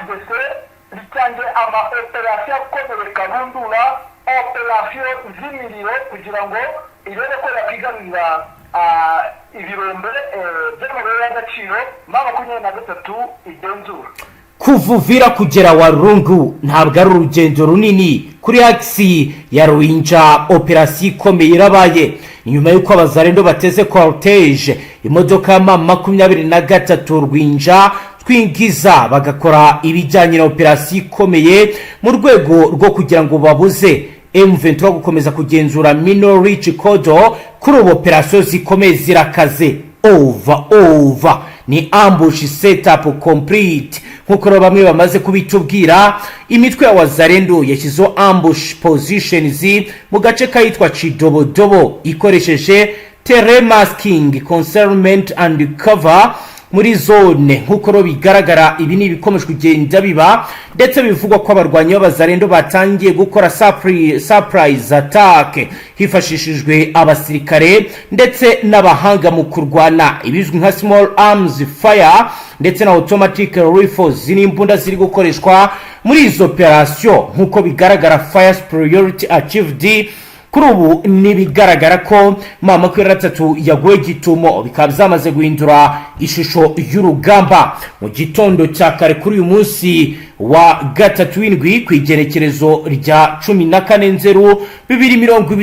FARDC ritangiye ama opération akomeye karundura, opération z'imiriro, kugira ngo irebe ko yakwigarurira ibirombe by'amabuye y'agaciro M23 igenzura. Kuva Uvira kugera Warungu ntabwo ari urugendo runini. Kuri axe ya Rwinja, opération ikomeye irabaye nyuma y'uko Abazarendo bateze cortège, imodoka ya M23 Rwinja twingiza, bagakora ibijyanye na opération ikomeye mu rwego rwo kugira ngo babuze M23 gukomeza kugenzura Mineral Rich Corridor. Kuri ubu opération zikomeye zirakaze, over over, ni ambush setup complete, nk'uko rero bamwe bamaze kubitubwira. Imitwe ya Wazarendo yashyizeho ambush positions mu gace kayitwa Cidobodobo, ikoresheje terrain masking, concealment and cover muri zone. Nk'uko rero bigaragara, ibi ni ibikomeje kugenda biba, ndetse bivugwa ko abarwanyi b'Abazarendo batangiye gukora surprise attack hifashishijwe abasirikare ndetse n'abahanga mu kurwana, ibizwi nka small arms fire ndetse na automatic rifles, n'imbunda ziri gukoreshwa muri izo operation. Nk'uko bigaragara, fire superiority achieved. Kuri ubu ntibigaragara ko M23 yaguwe gitumo, bikaba byamaze guhindura ishusho y'urugamba. Mu gitondo cya kare kuri uyu munsi wa gatatu w'indwi, ku igerekerezo rya 14 Nzeri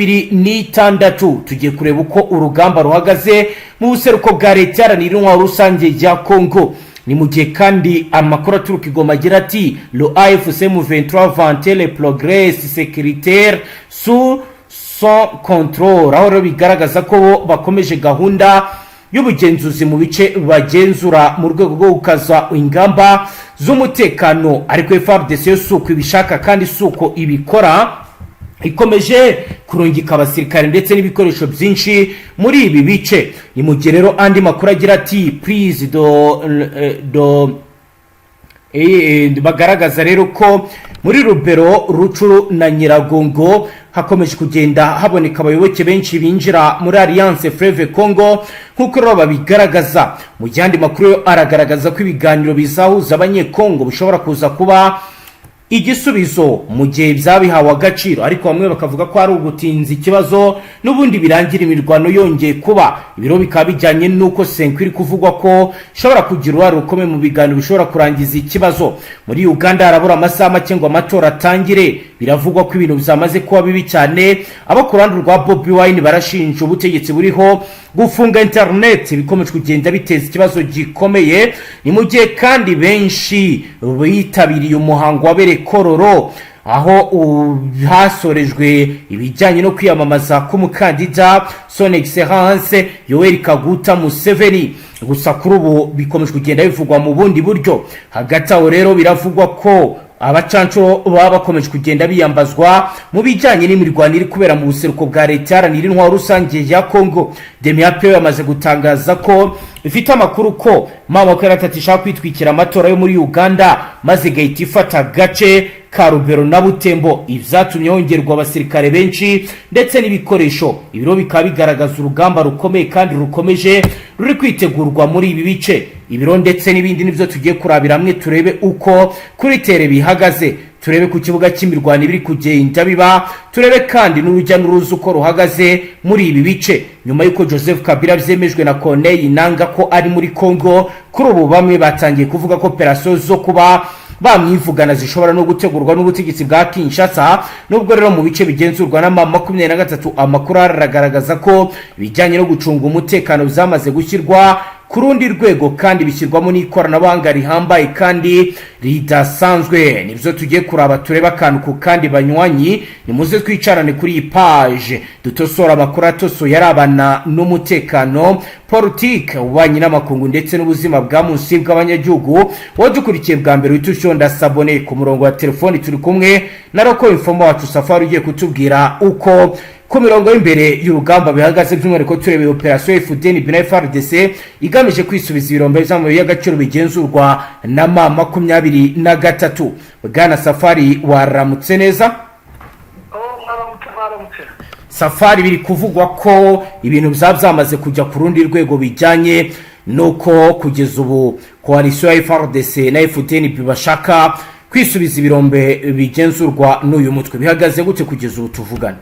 2026, tugiye kureba uko urugamba ruhagaze mu buseruko bwa Leta Iharanira Intwaro Rusange ya Kongo. Ni mu gihe kandi amakuru aturuka i Goma agira ati: "Le AFC M23 vante le progrès sécuritaire sous son contrôle", aho rero bigaragaza ko bo bakomeje gahunda y'ubugenzuzi mu bice bagenzura mu rwego rwo gukaza ingamba z'umutekano. Ariko FARDC yo si uko ibishaka kandi si uko ibikora, ikomeje kurungika abasirikare ndetse n'ibikoresho byinshi muri ibi bice. Ni mu gihe rero andi makuru agira ati prise do do bagaragaza rero ko muri Rubero, Rucuru na Nyiragongo hakomeje kugenda haboneka abayoboke benshi binjira muri Alliance Fleuve Congo, nk'uko rero babigaragaza. Mu gihe andi makuru yo aragaragaza ko ibiganiro bizahuza Abanyekongo bishobora kuza kuba igisubizo mu gihe byabihawe agaciro, ariko bamwe bakavuga ko ari ugutinza ikibazo, n'ubundi birangira imirwano yongeye kuba. Ibiro bikaba bijyanye n'uko CENCO iri kuvugwa ko ishobora kugira uruhare rukomeye mu biganiro bishobora kurangiza ikibazo. Muri Uganda harabura amasaha make ngo amatora atangire. Biravugwa ko ibintu byamaze kuba bibi cyane. Abo ku ruhande rwa Bobi Wine barashinja ubutegetsi buriho gufunga interineti, bikomeje kugenda biteza ikibazo gikomeye. Ni mu gihe kandi benshi bitabiriye umuhango wabereye Kororo, aho hasorejwe ibijyanye no kwiyamamaza k'umukandida Son Excellence Yoweri Kaguta Museveni. Gusa kuri ubu bikomeje kugenda bivugwa mu bundi buryo. Hagati aho rero biravugwa ko abacancuro baba bakomeje kugenda biyambazwa mu bijyanye n'imirwano iri kubera mu buseruko bwa Leta Iharanira Intwaro Rusange ya Kongo. DEMIAP yamaze gutangaza ko ifite amakuru ko M23 ishaka kwitwikira amatora yo muri Uganda, maze igahita ifata agace ka Rubero na Butembo, ibyatumye hongerwa abasirikare benshi ndetse n'ibikoresho. Ibiro bikaba bigaragaza urugamba rukomeye kandi rukomeje ruri kwitegurwa muri ibi bice. Ibiro ndetse n'ibindi nibyo tugiye kurabira hamwe, turebe uko kuri terrain bihagaze, turebe ku kibuga cy'imirwano ibiri kugenda biba, turebe kandi n'urujya n'uruza uko ruhagaze muri ibi bice, nyuma y'uko Joseph Kabila byemejwe na Corneille Nanga ko ari muri Congo. Kuri ubu bamwe batangiye kuvuga ko opération zo kuba bamwivugana zishobora no gutegurwa n'ubutegetsi bwa Kinshasa. Nubwo rero mu bice bigenzurwa na M23 amakuru aragaragaza ko ibijyanye no gucunga umutekano byamaze gushyirwa ku rundi rwego, kandi bishyirwamo n'ikoranabuhanga rihambaye kandi ridasanzwe, nibyo tugiye kuraba, turebe akantu ku kandi. Banywanyi, nimuze twicarane kuri iyi page, dutosora amakuru atosoye arabana n'umutekano, politike, ububanyi n'amakungu ndetse n'ubuzima bwa munsi bw'abanyagihugu. Wowe dukurikiye bwa mbere, uhita ushonda s'abonner. Ku murongo wa telefoni turi kumwe na local informer wacu Safari, ugiye kutubwira uko ku mirongo y'imbere y'urugamba bihagaze, by'umwihariko turebeye opération FDNB na FARDC igamije kwisubiza ibirombe by'amabuye y'agaciro bigenzurwa na M23. Bwana Safari, waramutse neza? Mwaramutse, mwaramutse. Safari, biri kuvugwa ko ibintu byaba byamaze kujya ku rundi rwego bijyanye Ni uko kugeza ubu coalition ya FARDC na FDNB bashaka kwisubiza ibirombe bigenzurwa n'uyu mutwe. Bihagaze gute kugeza ubu tuvugana?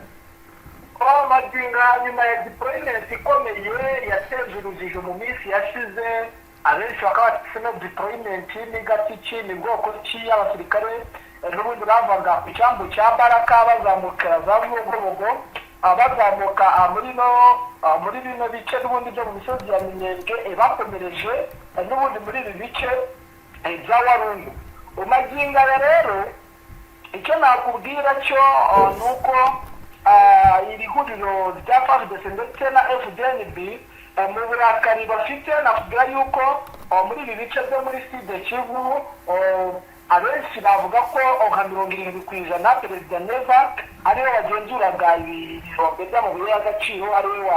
Maginga nyuma ya deployment ikomeye yateje urujijo mu minsi yashize, abenshi bakaba bafite no deployment ni gati, ni bwoko ki? Abasirikare n'ubundi bavaga ku cyambu cya Baraka bazamukira za Bibogobogo, bazamuka muri bino bice n'ubundi byo mu misozi ya Minembwe, bakomereje n'ubundi muri ibi bice bya Warungu. Magingo aya rero, icyo nakubwira cyo ni uko iri huriro rya FARDC ndetse na FDNB, mu burakari bafite, nakubwira yuko muri ibi bice byo muri Sud Kivu, abenshi bavuga ko nka 70% Perezida Neva ariwe wagenzuraga ibirombe by'amabuye y'agaciro, ariwe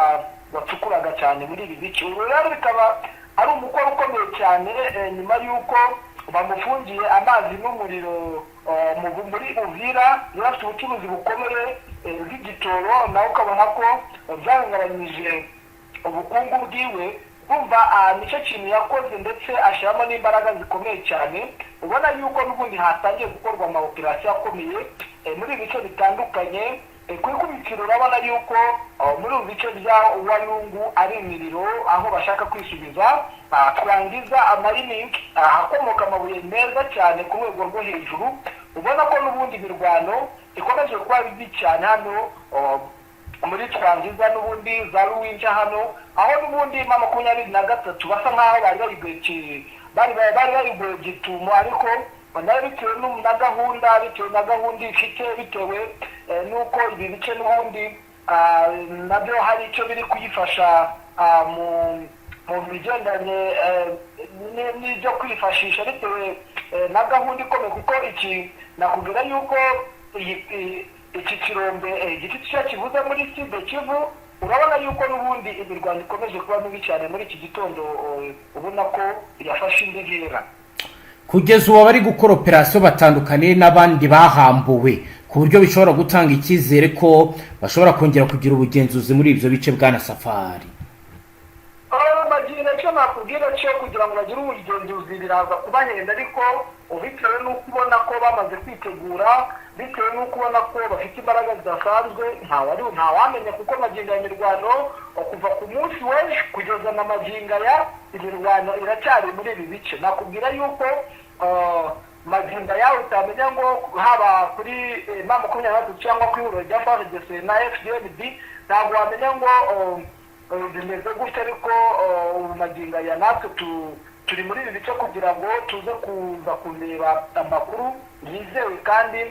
wacukuraga cyane muri ibi bice. Ubu rero bikaba ari umukoro ukomeye cyane, nyuma y'uko bamufungiye amazi n'umuriro muri Uvira. Yari afite ubucuruzi bukomeye bw'igitoro, nawe ukabona ko byahungabanyije ubukungu bwiwe. Bumva nicyo kintu yakoze, ndetse ashyiramo n'imbaraga zikomeye cyane. Ubona yuko n'ubundi hatangiye gukorwa ama opération akomeye muri ibi bice bitandukanye. Ku ikubitiro urabona yuko muri ubu bice bya Warungu ari imiriro, aho bashaka kwisubiza Twangiza amarini, ahakomoka amabuye meza cyane ku rwego rwo hejuru. Ubona ko n'ubundi imirwano ikomeje kuba bibi cyane hano muri Twangiza, n'ubundi za Ruwinja hano, aho n'ubundi M23 basa nk'aho bari bayiguye gitumo, ariko nayo bitewe na gahunda, bitewe na gahunda ifite, bitewe n'uko ibi bice n'ubundi nabyo hari icyo biri kuyifasha mu bigendanye n'ibyo kwifashisha, bitewe na gahunda ikomeye. Kuko iki nakubwira yuko iki kirombe gifite icyo kivuze muri Sud Kivu. Urabona yuko n'ubundi imirwano ikomeje kuba mibi cyane muri iki gitondo, ubona ko yafashe indi ntera. Kugeza ubu abari gukora operasiyo batandukaniye n'abandi bahambuwe, ku buryo bishobora gutanga icyizere ko bashobora kongera kugira ubugenzuzi muri ibyo bice, bwana Safari? Bagira icyo nakubwira cyo, kugira ngo bagire ubugenzuzi biraza kubahenda, ariko bitewe n'uko ubona ko bamaze kwitegura, bitewe n'uko ubona ko bafite imbaraga zidasanzwe, ntawamenya, kuko magingo ya mirwano kuva ku munsi w'ejo kugeza na magingo aya, imirwano iracyari muri ibi bice. Nakubwira yuko magingo aya utamenya ngo haba kuri M23 cyangwa ku ihuriro rya FARDC na FDNB, ntabwo wamenya ngo bimeze gutya. Ariko ubu magingo aya natwe turi muri ibi bice kugira ngo tuze kuza kureba amakuru yizewe, kandi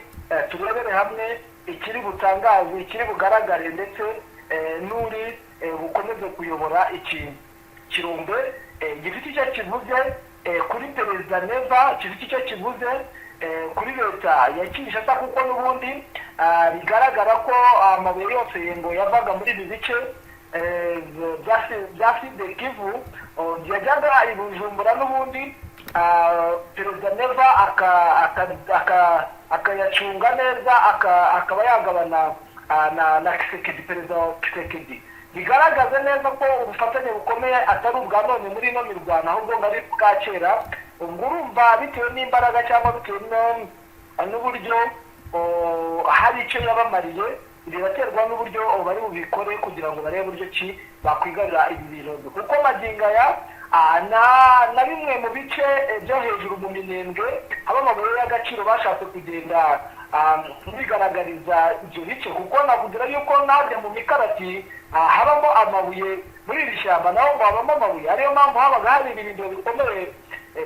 turebere hamwe ikiri butangaze, ikiri bugaragare, ndetse n'uri bukomeze kuyobora iki kirombe gifite icyo kivuze kuri Perezida Neva, gifite icyo kivuze kuri leta ya Kinshasa, kuko n'ubundi bigaragara ko amabuye yose ngo yavaga muri ibi bice bya Sud Kivu yajyaga i Bujumbura, n'ubundi Perezida Neva akayacunga neza, akaba yagabana na Tshisekedi, Perezida wa Tshisekedi. Bigaragaza neza ko ubufatanye bukomeye atari ubwa none muri ino mirwano, ahubwo ngo ari bwa kera. Ubwo urumva, bitewe n'imbaraga cyangwa bitewe n'uburyo hari icyo yabamariye, biraterwa n'uburyo bari bubikore kugira ngo barebe uburyo ki bakwigarura ibi birombe, kuko magingo aya na bimwe mu bice byo hejuru mu Minembwe haba amabuye y'agaciro bashatse kugenda bigaragariza ibyo bice, kuko nakubwira yuko najya mu Mikarati habamo amabuye, muri iri shyamba naho ngo habamo amabuye, ariyo mpamvu habaga hari ibirindiro bikomeye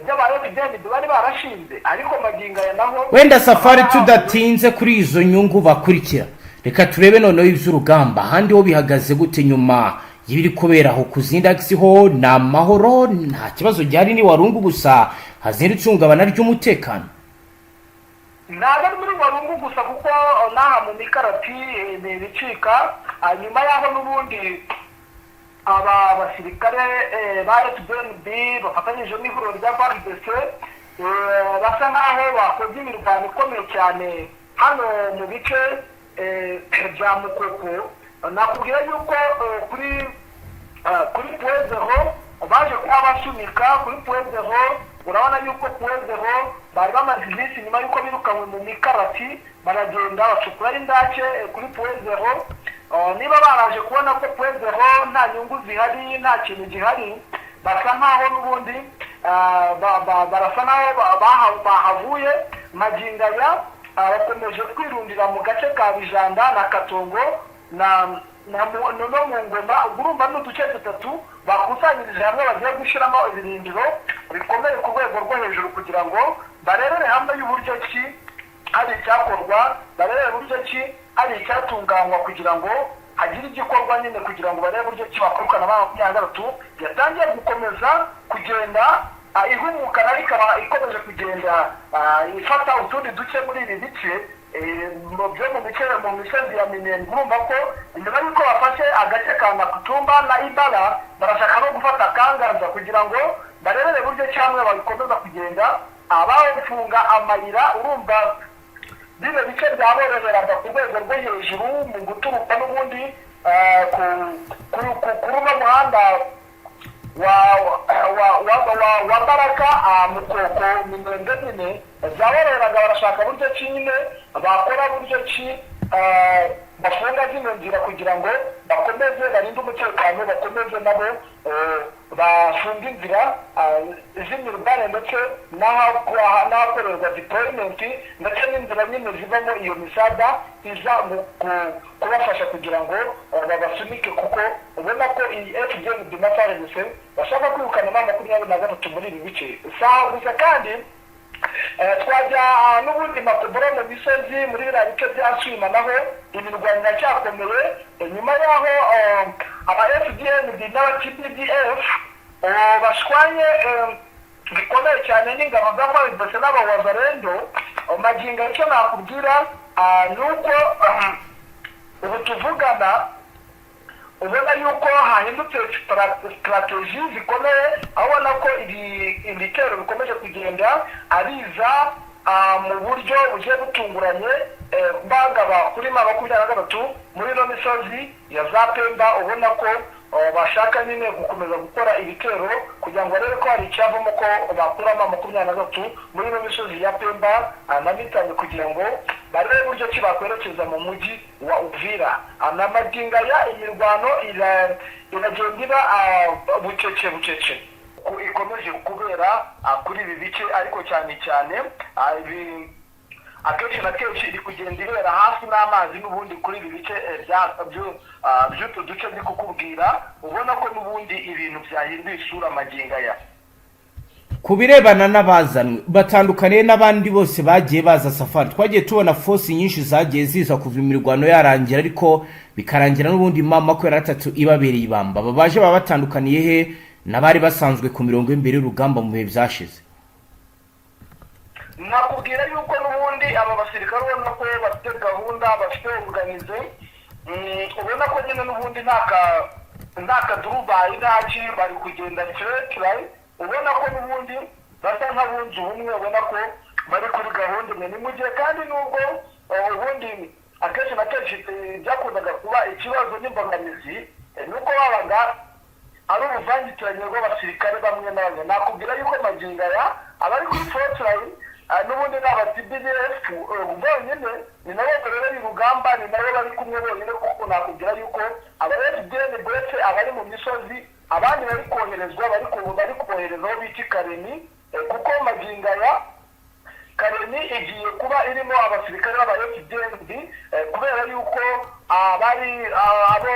by'aba FDNB bari barashinze, ariko magingo aya naho Wenda Safari, tudatinze kuri izo nyungu bakurikira, reka turebe noneho iby'urugamba. Ahandi ho bihagaze gute nyuma y'ibiri kubera aho ku zindi axes? Ho ni amahoro, nta kibazo gihari? Ni Warungu gusa hazindutse ihungabana ry'umutekano? Ntabwo ari muri Warungu gusa, kuko n'aha mu Mikarati ni ibicika. Nyuma y'aho n'ubundi aba basirikare ba FDNB bafatanyije n'ihuriro rya FARDC basa nk'aho bakoze imirwano ikomeye cyane hano mu bice bya Mukoko, nakubwira yuko kuri point zéro Baje kuba basunika kuri Point Zéro. Urabona yuko Point Zéro bari bamaze iminsi nyuma y'uko birukanywe mu mikarati, baragenda bacukura indake kuri Point Zéro. Niba baraje kubona ko Point Zéro nta nyungu zihari, nta kintu gihari, basa nkaho n'ubundi barasa nkaho bahavuye. Magingo aya bakomeje kwirundira mu gace ka Bijanda na Katongo na no mu Ngoma. Ubwo urumva ni uduce dutatu bakusanyirije hamwe bagiye gushyiramo ibirindiro bikomeye ku rwego rwo hejuru, kugira ngo barebere hamwe y'uburyo ki hari icyakorwa, barebere uburyo ki hari icyatunganywa, kugira ngo hagire igikorwa nyine, kugira ngo barebe uburyo ki bakwirukana 23 yatangiye gukomeza kugenda ihumuka, nayo ikaba ikomeje kugenda ifata utundi duce muri ibi bice byo mu bice mu misozi ya Minembwe. Urumva ko nyuma y'uko bafashe agace ka Nakutumba na Ibara, barashaka no gufata Kangaza, kugira ngo barebere buryo cyangwa bakomeza kugenda abafunga amayira. Urumva bino bice byaboroheraga ku rwego rwo hejuru mu guturuka n'ubundi kuri uno muhanda wa Baraka, Mukoko, Minembwe nyine byaboroheraga. Barashaka buryo ki nyine bakora, buryo ki bafunga zino nzira, kugira ngo bakomeze barinde umutekano, bakomeze nabo bafunge inzira z'imirwane ndetse n'ahakorerwa deployment, ndetse n'inzira nyine zivamo iyo misada iza mu kubafasha kugira ngo babasunike, kuko ubona ko iyi FDNB na FARDC bashaka kwirukana 23 muri ibi bice. Saha gusa kandi twajya n'ubundi Makobora mu misozi muri biriya bice bya Swima, naho imirwano iracyakomeye. Nyuma y'aho aba FDNB n'aba TPDF bashwanye bikomeye cyane n'ingabo za FARDC n'aba Wazalendo, magingo icyo nakubwira ni uko ubu tuvugana ubona yuko hahindutse stratégie zikomeye, aho ubona ko ibitero bikomeje kugenda abiza mu buryo bugiye butunguranye, bagaba kuri 23 muri ino misozi ya za Pemba. Ubona ko bashaka nyine gukomeza gukora ibitero kugira ngo barebe ko hari icyavamo, ko bakuramo 23 muri ino misozi ya Pemba na Mitani, kugira ngo barebe uburyo ki bakwerekeza mu mujyi wa Uvira. Na magingo aya imirwano iragenda iba bucece bucece, ikomeje kubera kuri ibi bice, ariko cyane cyane akenshi na kenshi iri kugenda ibera hafi n'amazi n'ubundi kuri ibi bice by'utu duce ndi kukubwira. Ubona ko n'ubundi ibintu byahinduye isura magingo aya. Ku birebana n'abazanwe, batandukaniye n'abandi bose bagiye baza safari? Twagiye tubona force nyinshi zagiye ziza kuva imirwano yarangira, ariko bikarangira n'ubundi 23 ibabereye ibamba. Aba baje baba batandukaniye he n'abari basanzwe ku mirongo y'imbere y'urugamba mu bihe byashize? Nakubwira yuko n'ubundi aba basirikare ubona ko bafite gahunda, bafite organize. Ubona ko nyine n'ubundi nta kaduruvayi, nta ki, bari kugenda straight. Ubona ko n'ubundi basa nk'abunze ubumwe, ubona ko bari kuri gahunda imwe. Ni mu gihe kandi nubwo ubundi akenshi na kenshi byakundaga kuba ikibazo n'imbogamizi nuko babaga ari uruvangitirane rw'abasirikare bamwe na bamwe, nakubwira yuko magingo aya abari kuri frontline n'ubundi ni aba TPDF bonyine, ni nabo babereye urugamba, ni nabo bari kumwe bonyine, kuko nakubwira yuko aba FDN ndetse abari mu misozi, abandi bari koherezwa, bari kohereza aho bita i Kareni, kuko magingo aya Kareni igiye kuba irimo abasirikare b'aba FDNB, kubera yuko abari abo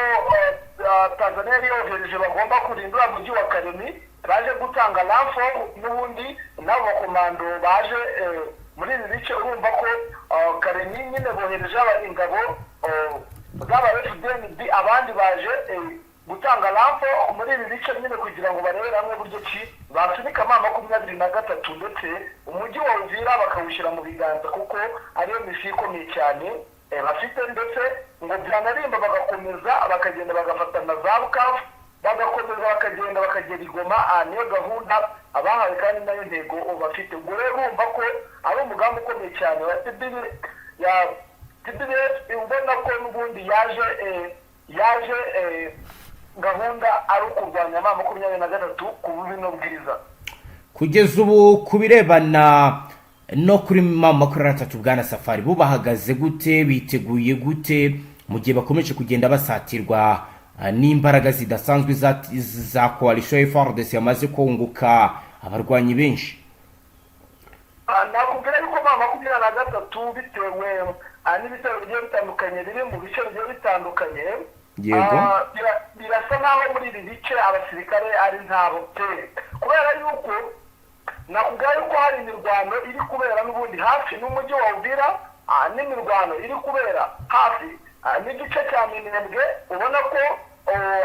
Tanzania yari yohereje bagomba kurinda uriya mujyi wa Kareni baje gutanga renfort n'ubundi n'abo bakomando baje muri ibi bice. Urumva ko Kareni nyine bohereje ingabo z'aba FDNB, abandi baje gutanga renfort muri ibi bice nyine, kugira ngo barebere hamwe buryo ki basunika 23 ndetse umujyi wa Uvira bakawushyira mu biganza, kuko ariyo mission ikomeye cyane bafite, ndetse ngo byanarimba bagakomeza bakagenda bagafata na za Bukavu, bagakomeza bakagenda bakagera i Goma. Niyo gahunda abahawe kandi nayo ntego bafite. Ubwo rero urumva ko ari umugambi ukomeye cyane wa TBD ya TPDF, ubona ko n'ubundi yaje Gahunda ari ukurwanya M23 ku bubi n'ubwiza. Kugeza ubu, ku birebana no kuri M23, bwana Safari, bo bahagaze gute? Biteguye gute mu gihe bakomeje kugenda basatirwa n'imbaraga zidasanzwe za coalition FARDC yamaze kunguka abarwanyi benshi? Nakubwira yuko M23, bitewe n'ibitero bigiye bitandukanye biri mu bice bigiye bitandukanye, birasa nk'aho muri ibi bice abasirikare ari ntabo pe, kubera yuko nakubwira yuko hari imirwano iri kubera n'ubundi hafi n'umujyi wa Uvira, n'imirwano iri kubera hafi n'igice cya Minembwe, ubona ko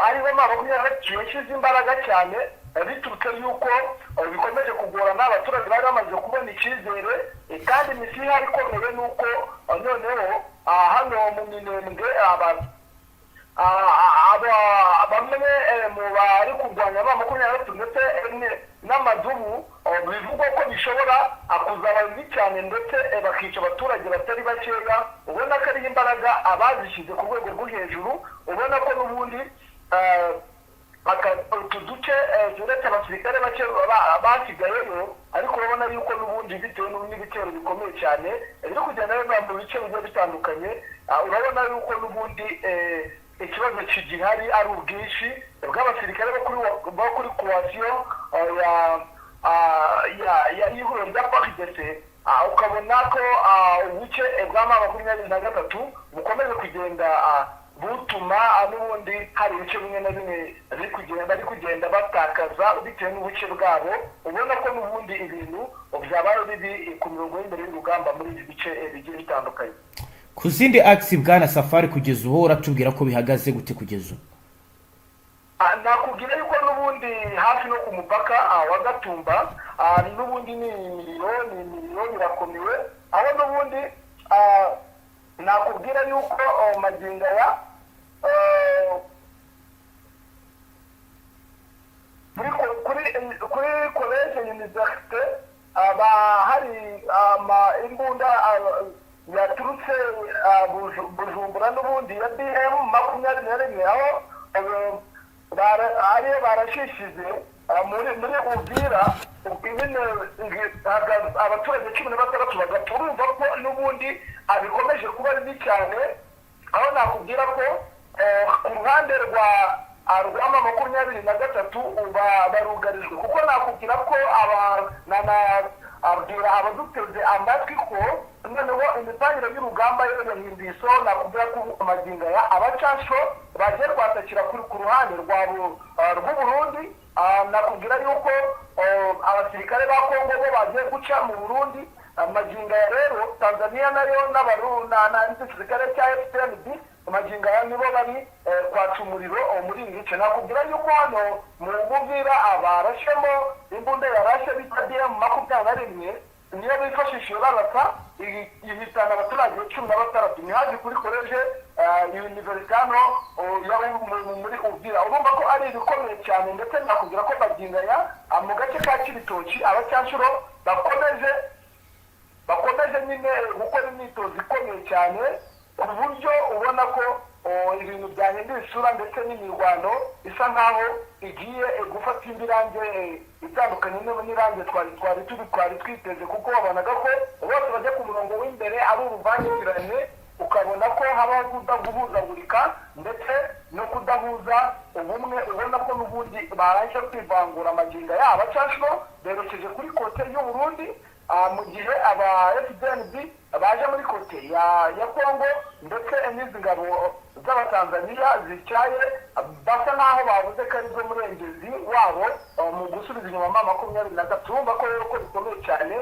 ariho M23 yashyize imbaraga cyane, biturutse yuko bikomeje kugorana. Abaturage bari bamaze kubona icyizere, kandi misiyo ihari ikomeye ni uko noneho hano mu Minembwe bamwe mu bari kurwanya M23 ndetse n'amadubu, bivugwa ko bishobora kuzaba bibi cyane, ndetse bakica abaturage batari bakeya. Ubona ko ariho imbaraga abazishyize ku rwego rwo hejuru. Ubona ko n'ubundi utu duce, uretse abasirikare bake basigayeyo, ariko urabona yuko n'ubundi bitewe n'ibitero bikomeye cyane biri kugenda biva mu bice bigiye bitandukanye, urabona yuko n'ubundi ikibazo kigihari ari ubwinshi bw'abasirikare bo kuri coalition ya y'ihuriro rya FARDC. Ukabona ko ubuke bwa M23 bukomeje kugenda butuma n'ubundi hari ibice bimwe na bimwe bari kugenda batakaza bitewe n'ubuke bwabo. Ubona ko n'ubundi ibintu byabaye bibi ku mirongo y'imbere y'urugamba muri ibi bice bigiye bitandukanye. Ku zindi axes, bwana Safari, kugeza ubu uratubwira ko bihagaze gute kugeza ubu? Nakubwira yuko n'ubundi hafi no ku mupaka wa Gatumba, n'ubundi ni imiriro birakomeye, aho n'ubundi nakubwira yuko magingo aya kuri collège université hari imbunda yaturutse Bujumbura n'ubundi ya BM 21, aho ariyo barashishize muri Uvira nyine, abaturage 16 bagapfa. Urumva ko n'ubundi bikomeje kuba bibi cyane, aho nakubwira ko ku ruhande rwa M23 barugarijwe, kuko nakubwira ko aba abwira abaduteze amatwi ko noneho imitangire y'urugamba yo yahinduye isura. Nakubwira ko amagingo aya abacancuro bagiye kwatakira ku ruhande rw'Uburundi. Nakubwira yuko abasirikare ba Kongo bo bagiye guca mu Burundi. Amagingo aya rero Tanzania nayo n'igisirikare cya FDNB amagingo aya nibo bari kwatsa umuriro muri ibi bice. Nakubwira yuko hano mu Buvira abarashemo imbunda yarashe bita BM 21, niyo bifashishije barasa, ihitana abaturage 16. Ni hafi kuri collège université hano muri Uvira. Urumva ko ari ibikomeye cyane. Ndetse nakubwira ko magingo aya mu gace ka Kibitoki abacancuro bakomeje nyine gukora imyitozo ikomeye cyane, ku buryo ubona ko ibintu byahinduye isura, ndetse n'imirwano isa nkaho igiye gufata indi range itandukanye n'irange twari twiteze, kuko wabonaga ko bose bajya ku murongo w'imbere ari uruvangitirane, ukabona ko habaho kudaguhuzagurika ndetse no kudahuza ubumwe. Ubona ko n'ubundi barangije kwivangura. Amagingo yabo abacancuro berekeje kuri côté y'u Burundi, mu gihe aba FDNB baje muri côté ya Kongo, ndetse n'izi ngabo z'Abatanzaniya zicyaye basa nk'aho bavuze ko arizo murengezi wabo mu gusubiza inyuma M23. Urumva ko rero ko bikomeye cyane.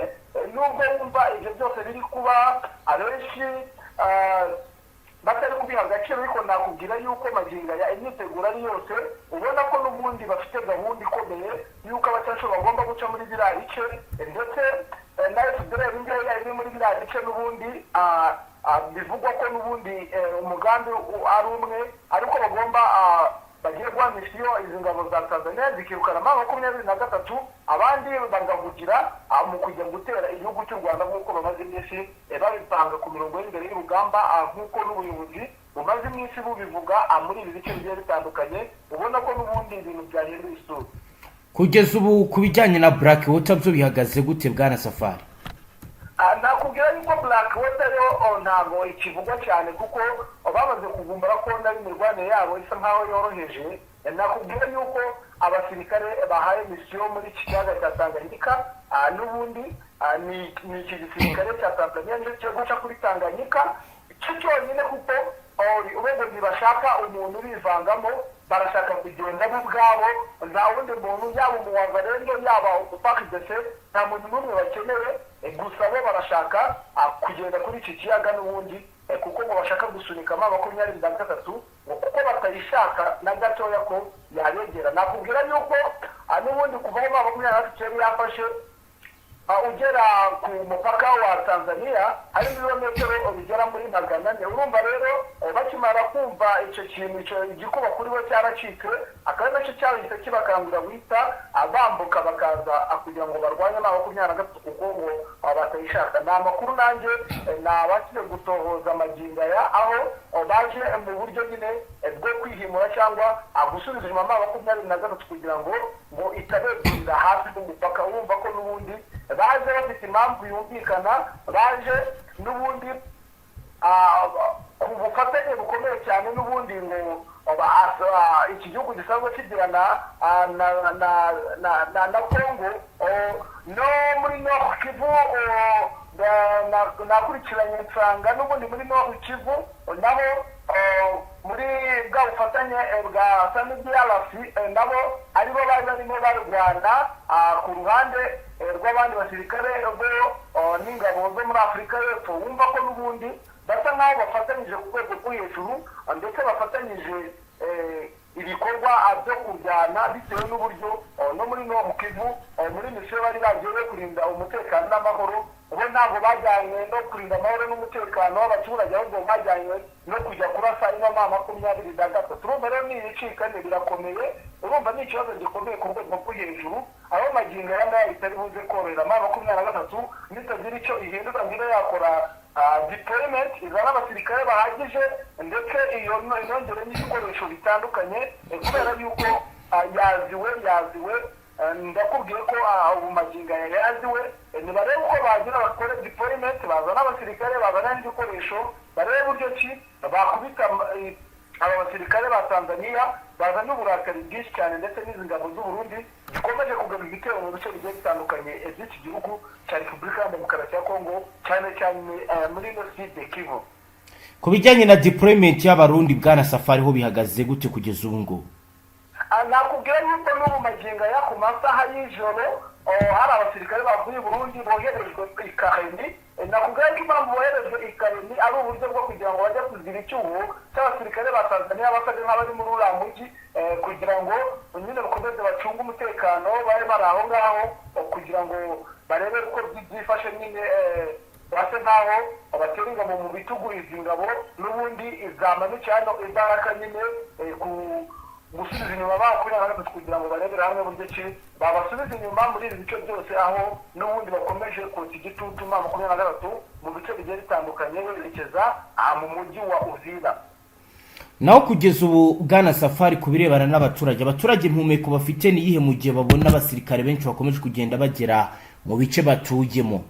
Nubwo wumva ibyo byose biri kuba, abenshi batari kubiha agaciro, ariko nakubwira yuko magingo aya imyiteguro ari yose. Ubona ko n'ubundi bafite gahunda ikomeye y'uko abacancuro bagomba guca muri biriya bice, ndetse na FDLR ngeya iri muri biriya bice. N'ubundi bivugwa ko n'ubundi umugambi ari umwe, ariko bagomba bagiye guha misiyo izi ngabo za Tanzania zikirukana M23, abandi bagahugira mu kujya gutera igihugu cy'u Rwanda, nk'uko bamaze iminsi babipanga ku mirongo y'imbere y'urugamba, nk'uko n'ubuyobozi bumaze iminsi bubivuga muri ibi bice bigiye bitandukanye, ubona ko n'ubundi ibintu byahinduye isura. Kugeza ubu, ku bijyanye na Black Water byo bihagaze gute, bwana Safari? Nakubwira yuko Black Water yo ntabwo ikivugwa cyane, kuko bamaze kuvumbura ko nayo imirwanire yabo isa nkaho yoroheje. Nakubwira yuko abasirikare bahaye misiyo muri iki kiyaga cya Tanganyika, n'ubundi ni iki gisirikare cya Tanzania nicyo cyo guca kuri Tanganyika cyo cyonyine, kuko ubu ntibashaka umuntu ubivangamo, barashaka kugenda bo ubwabo, nta wundi muntu, yaba umuwazalendo, yaba umu FARDC, nta muntu n'umwe bakeneye. Gusa bo barashaka kugenda kuri iki kiyaga n'ubundi, kuko ngo bashaka gusunika M23, ngo kuko batayishaka na gatoya ko yabegera. Nakubwira yuko n'ubundi kuva aho M23 yari yafashe, ugera ku mupaka wa Tanzania hari ibirometero bigera muri 400. Urumva rero, bakimara kumva icyo kintu, icyo igikuba kuri bo cyaracitse, akaba nacyo cyahise kibakangurira guhita bambuka bakaza kugira ngo barwanye M23, kuko ngo batayishaka. Ni amakuru nanjye nabashije gutohoza magingo aya, aho baje mu buryo nyine bwo kwihimura cyangwa gusubiza inyuma M23 kugira ngo itabegurira hafi n'umupaka. Urumva ko n'ubundi baje bafite impamvu yumvikana, baje n'ubundi ku bufatanye bukomeye cyane n'ubundi ngo iki gihugu gisanzwe kigirana na Kongo no muri Nord Kivu. Nakurikiranye nsanga n'ubundi muri Nord Kivu nabo muri bwa bufatanye bwa SAMIDRC, nabo aribo bari barimo barwana ku ruhande rw'abandi basirikare bo n'ingabo zo muri Afurika y'Epfo. Wumva ko n'ubundi basa nk'aho bafatanyije ku rwego rwo hejuru, ndetse bafatanyije ibikorwa byo kurwana, bitewe n'uburyo no muri Nord Kivu muri misiyo bari bagiye kurinda umutekano n'amahoro. Bo ntabwo bajyanywe no kurinda amahoro n'umutekano w'abaturage, ahubwo bajyanywe no kujya kurasa ino M23. Urumva rero ni ibicikane, birakomeye. Urumva ni ikibazo gikomeye ku rwego rwo hejuru, aho magingo aya ngaya bitari buze korohera M23 nitagira icyo ihindura, ngo ibe yakora deployment, izana abasirikare bahagije, ndetse iyo inongere n'ibikoresho bitandukanye, kubera yuko yaziwe, yaziwe. Ndakubwiye ko ubu magingo aya yaziwe. Nibarebe uko bagira bakore deployment, bazana abasirikare, bazana n'ibikoresho, barebe buryo ki bakubita aba basirikare ba Tanzania bazanye uburakari bwinshi cyane, ndetse n'izi ngabo z'u Burundi zikomeje kugaba ibitero mu bice bigiye bitandukanye by'iki gihugu cya Repubulika ya Demokarasi ya Kongo, cyane cyane muri ino Sud Kivu. Ku bijyanye na deployment y'Abarundi, bwana Safari, ho bihagaze gute kugeza ubu ngubu? Nakubwira yuko n'ubu magingo aya ku masaha y'ijoro hari abasirikare bavuye i Burundi boherejwe i Kalemie. Nakubwira ko impamvu boherejwe i Kalemie ari uburyo bwo kugira ngo bajye kuziba icyuho cy'abasirikare ba Tanzania basaga nk'abari muri uriya mujyi, kugira ngo nyine bakomeze bacunge umutekano, babe bari aho ngaho kugira ngo barebe uko byifashe nyine, base nkaho batera ingabo mu bitugu izi ngabo n'ubundi zamanukiye hano imbaraga nyine ku gusubiza inyuma M23, kugira ngo barebere hamwe buryo ki babasubiza inyuma muri ibi bice byose, aho n'ubundi bakomeje kotsa igitutu M23 mu bice bigiye bitandukanye, berekeza aha mu mujyi wa Uvira. Naho kugeza ubu, bwana Safari, ku birebana n'abaturage, abaturage impumeko bafite ni iyihe mu gihe babona abasirikare benshi bakomeje kugenda bagera mu bice batuyemo?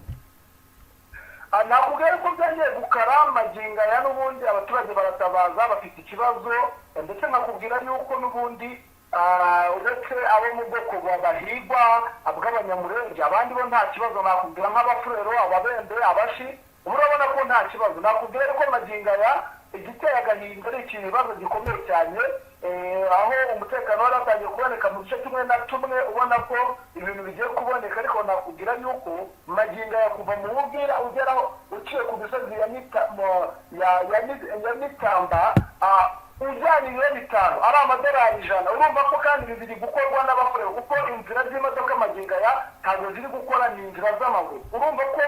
Nakubwira ko byagiye gukara magingo aya, n'ubundi abaturage baratabaza, bafite ikibazo. Ndetse nkakubwira yuko n'ubundi uretse abo mu bwoko bahigwa bw'Abanyamurenge, abandi bo nta kibazo. Nakubwira nk'Abafurero, Ababembe, Abashi, ubu urabona ko nta kibazo. Nakubwira yuko magingo aya igiteye agahinda ari ikibazo gikomeye cyane, aho umutekano wari watangiye kuboneka mu duce tumwe na tumwe, ubona ko ibintu bigiye kuboneka. Ariko nakubwira yuko magingo aya kuva mu Bubwira ugeraho uciye ku misozi ya Mitamba, ujyana ibiro 5 ari amadolari 100. Urumva ko kandi ibi biri gukorwa n'Abafurero, kuko inzira z'imodoka magingo aya ntabwo ziri gukora, ni inzira z'amaguru. Urumva ko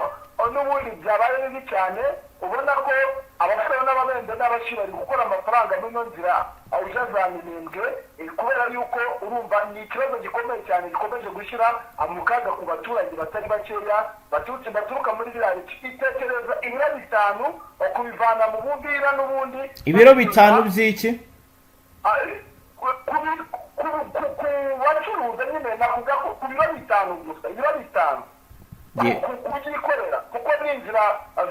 n'ubundi byabaye bibi cyane, ubona ko Abafurero n'Ababembe n'Abashi bari gukora amafaranga muri ino nzira uja za Minembwe, kubera yuko urumva ni ikibazo gikomeye cyane gikomeje gushyira mu kaga ku baturage batari bakeya baturutse baturuka muri biriya bice. Itekereza ibiro 5 kubivana mu Buvira n'ubundi. Ibiro 5 by'iki? Ah, ku bacuruza nyine, navuga ko ku biro 5 gusa, ibiro 5 kubyikorera, kuko ni inzira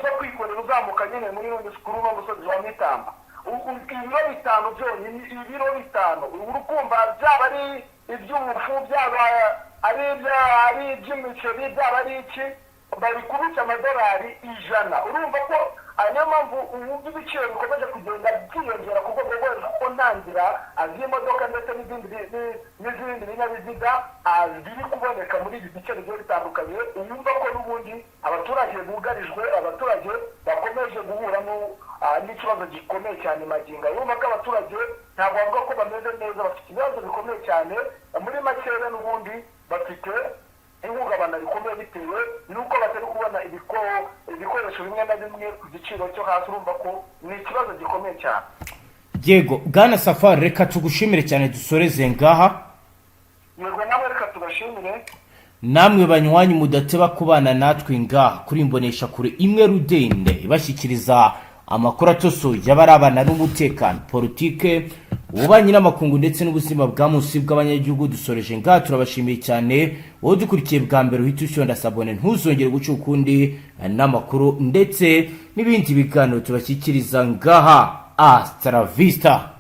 zo kwikorera uzamuka nyine muri kuri uno musozi wa Mitamba. Ibiro 5 byonyine, ibiro 5, uri kumva byaba ari iby'ubufu, byaba ari iby'imiceri, byaba ari iki, bari kubica amadolari 100. Urumva ko niyo mpamvu ubu ibiciro bikomeje kugenda byiyongera ku rwego rwo hejuru, kuko nta nzira z'imodoka ndetse n'izindi binyabiziga biri kuboneka muri ibi bice bigiye bitandukanye. Wumva ko n'ubundi abaturage bugarijwe, abaturage bakomeje guhura n'ikibazo gikomeye cyane magingo. Urumva ko abaturage ntabwo bavuga ko bameze neza, bafite ibibazo bikomeye cyane. Muri makeya n'ubundi bafite ihungabana rikomeye bitewe n'uko batari kubona ibikoresho bimwe na bimwe ku giciro cyo hasi. Urumva ko ni ikibazo gikomeye cyane. Yego, bwana Safari, reka tugushimire cyane, dusoreze ngaha. Yego, nawe reka tubashimire. Namwe banywanyi mudateba kubana natwe ngaha kuri Imbonesha Kure imwe rudende ibashyikiriza amakuru atosoye y'abarabana n'umutekano, politike, ububanyi n'amakungu ndetse n'ubuzima bwa munsi bw'abanyagihugu, dusoreje ngaha. Turabashimiye cyane. Wowe dukurikiye bwa mbere, uhita ushonda s'abonner, ntuzongere guca ukundi n'amakuru ndetse n'ibindi biganiro tubashyikiriza ngaha. Hasta la vista.